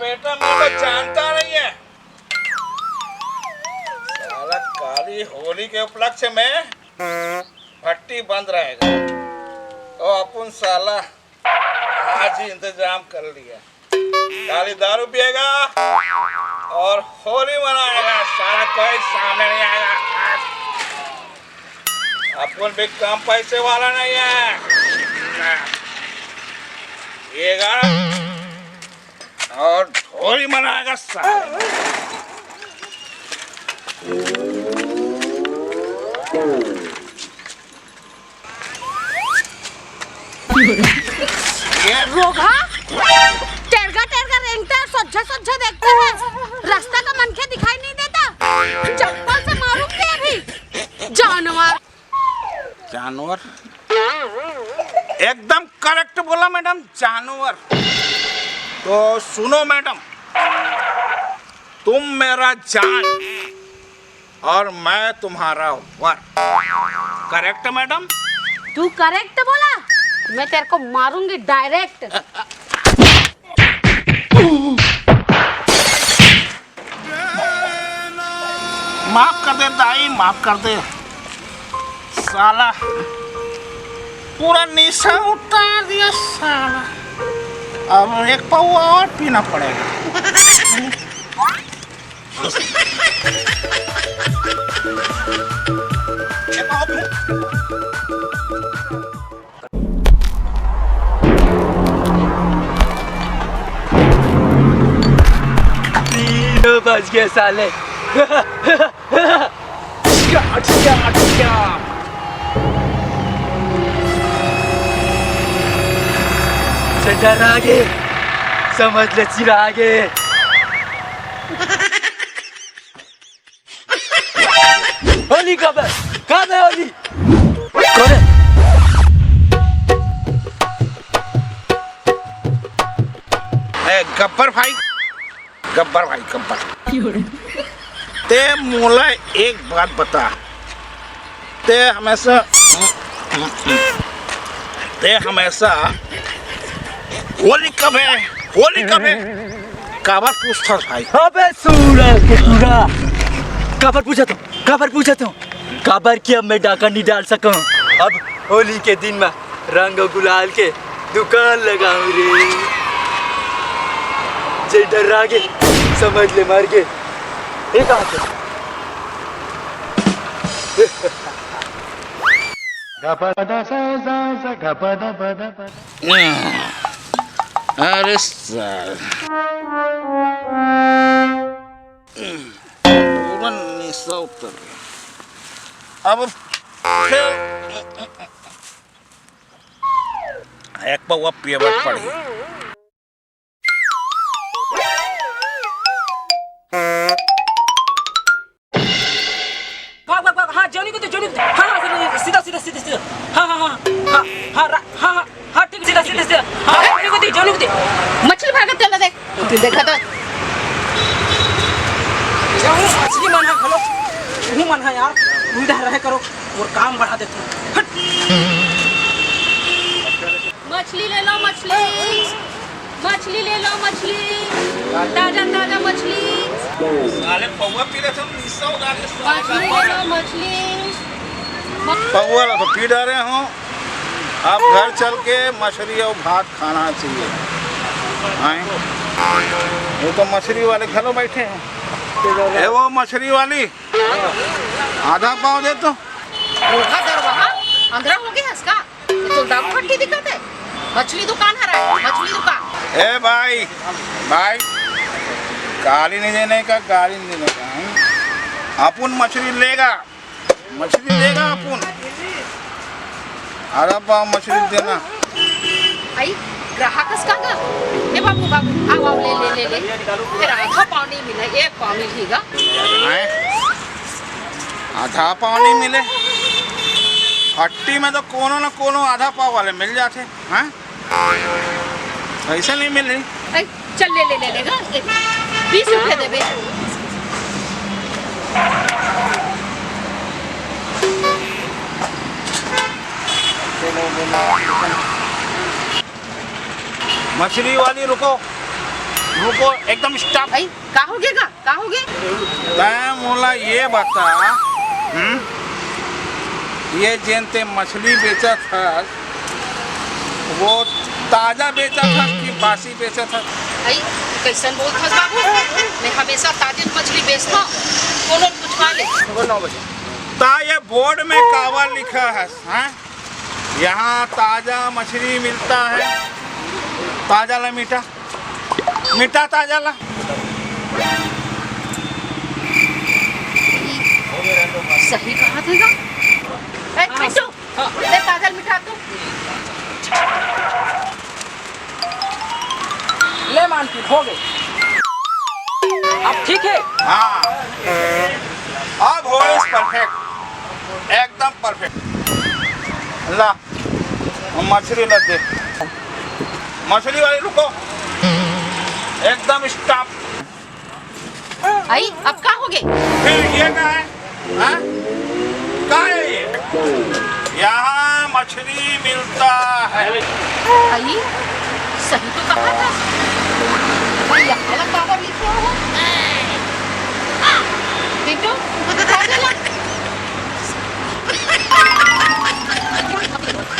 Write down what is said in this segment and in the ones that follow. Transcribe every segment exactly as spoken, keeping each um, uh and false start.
बेटा, मैं तो जानता नहीं है। साला, काली होली के उपलक्ष्य में भट्टी बंद रहेगा। तो अपन साला आज ही इंतजाम कर लिया। काली दारू पिएगा और होली मनाएगा। साला कोई सामने नहीं आएगा। अपन भी कम पैसे वाला नहीं है। पिएगा और होली मनाएगा साला। ये रोगहा, टेरगा टेरगा रेंगता है, सज्जा सज्जा देखता है, रास्ता का मनखे दिखाई नहीं देता। चप्पल से मारूंगी अभी, जानवर। जानवर? एकदम करेक्ट बोला मैडम, जानवर। तो सुनो मैडम, तुम मेरा जान और मैं तुम्हारा वर। Correct madam? तू करेक्ट बोला, मैं तेरे को मारूंगी डायरेक्ट। माफ कर दे दाई, माफ कर दे। साला पूरा निशा उतार दिया साला। अब एक पौवा और पीना पड़ेगा। तीनों बच गए साले। अटका, अटका, अटका। से डर आगे, समझ ले चिरागे। होली कब है? कब है होली? कौन है? ए, गब्बर भाई, गब्बर भाई, गब्बर। ते मोला एक बात बता, ते हमेशा, ते हमेशा होली कब है, होली कब है, काबर पूछथस भाई? अबे सूरा के टूरा, काबर पूछत हो, काबर पूछत हो? काबर कि अब मैं डाका नहीं डाल सकूं। अब होली के दिन में रंग गुलाल के दुकान लगाऊं रे। जे डर्रा गे, समझ ले मर गे। ये कहाँ से? अरे साल। पूरा निशा उतर गया। अब फिर एक पौवा पिए बर पड़ही। भाग, भाग, भाग, हाँ, जोनी को दे, जोनी को दे। हाँ, हाँ, सीधा, सीधा, सीधा, सीधा। हाँ, हाँ, हाँ, हाँ, हाँ, रा-, हाँ, हाँ, हाँ, ठीक, सीधा, सीधा, सीधा। हाँ, जोनी को दे, जोनी को दे। मछली भागत चला दे। तू देखा तो। ये वो मछली मन है, घलो। वो मन है यार, उधर रहे करो, और काम बढ़ा देते हैं। हट। मछली ले लो, मछली। मछली ले लो, मछली। ताजा, ताजा मछली। साले पौवा पी ले, तुम निशा उतार दे, साले। मछली ले लो, मछली। पौवा ला तो पी डारे हो। अब घर चल के मछली और भात खाना चाहिए। आए? वो तो मछली वाले घलो बैठे हैं। ए, वो मछली वाली, आधा पाव दे तो। रोहा दरवाहा, अंधरा हो गया इसका। ये तो दारू भट्टी दिखत है। मछली दुकान हरा है, मछली दुकान। ए भाई, भाई, गाली नहीं देने का, गाली नहीं देने का, हम्म? अपुन मछली लेगा, मछली लेगा अपुन। आधा पाव मछली देना। आई, ग्राहक कस का गा? ए बाबू, बाबू, आओ, आओ, ले, ले, ले, ले। तेरा आधा पाव नहीं मिला, एक पाव मिल ही गा। हैं? आधा पाव नहीं मिले? भट्टी में तो कोनो न कोनो आधा पाव वाले मिल जाते, हैं? पैसा नहीं मिल रही। ऐ, चल ले, ले, ले, ले, गा, ले। बीस रुपया देबे। मछली वाली रुको, रुको, एकदम stop। भाई, का होगे गा? का होगे? तैं मोला ये बता, हम्म? ये जेन तैं मछली बेचत हस, वो ताजा बेचत हस कि बासी बेचत हस? भाई, कइसन बोलत हस बाबू? मैं हमेशा ताजे मछली बेचथंव, कोनो ल पूछवा ले। सुबह नौ बजे। त ये बोर्ड में काबर लिखा हस, हाँ? यहाँ ताजा मछली मिलता है, ताजा ला मिटा, मिटा ताजा ला। सही कहा थे ना? ए, हाँ, मिट्टू, हाँ। ले ताजा मिटा तो। ले मानकी, हो गए। अब ठीक है? हाँ, अब होइस perfect, एकदम perfect। ला, मछली ला दे। मछली वाली रुको, एकदम stop। आई, अब का होगे? फिर ये का है? हाँ? का है ये? यहाँ मछली मिलता है। आई, सही तो कहा था। भाई, यहाँ वाला काबर लिखे हो? देखो, ताजा ला।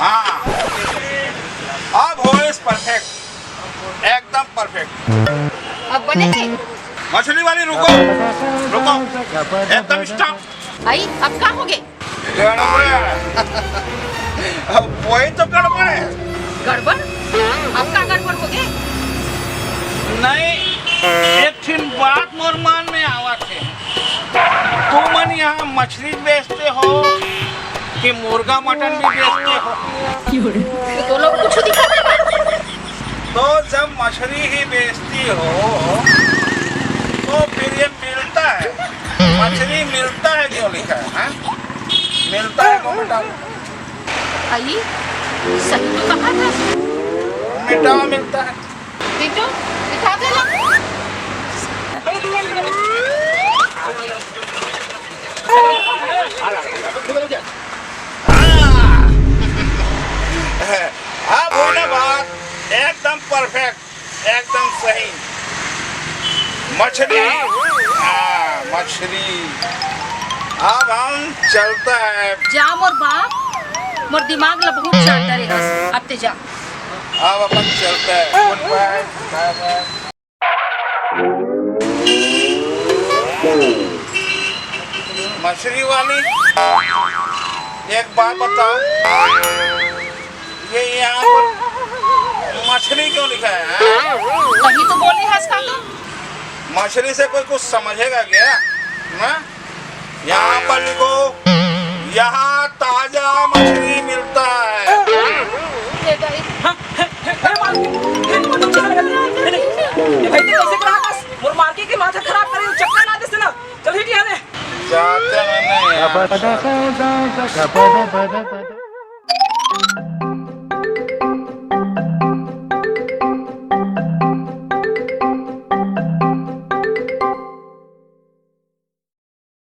हाँ, अब होइस perfect, एकदम perfect। अब बने थे। मछली वाली रुको, रुको, एकदम stop। आई, अब का होगे? गड़बड़। अब वही तो गड़बड़ है। गड़बड़? अब का गड़बड़ होगे? नहीं, एक ठिन बात मोर मन में आवत हे। तुमन यहाँ मछली बेचते हो कि मुर्गा मटन भी बेचते हो? तो लोग कुछ दिखा दे। तो जब मछली ही बेचती हो, तो फिर ये मिलता है, मछली मिलता है क्यों लिखा है, हाँ? मिलता है को मिटा, आई, सही तो कहा था। मिटा मिलता है। देखो, दिखा दे ना। हाँ। अब हुई ना बात, एकदम perfect, एकदम सही। मछली, हाँ, मछली। अब हम चलता है। जा मोर बाप, मोर दिमाग ला बहुत चाट डरे हस। अब ते जा। अब अपन चलता है। Goodbye, bye bye। मछली वाली, एक बात बताओ, ये यहाँ पर मछली क्यों लिखा है, हाँ? तभी तो बोले हंस का तो। मछली से कोई कुछ समझेगा क्या? हाँ? यहाँ पर लिखो, यहाँ ताजा मछली मिलता है। हे भाई। हाँ, हे, हे, हे, मालकिन, हे, मोर नीचे लगा दे। हे, हे, हे, भाई, तू कैसे ग्राहक हस? मोर मालकिन के माथा खराब करे, चक्कर ला देस ना। चल, हिट यहाँ ले। जाते मैंने यहाँ।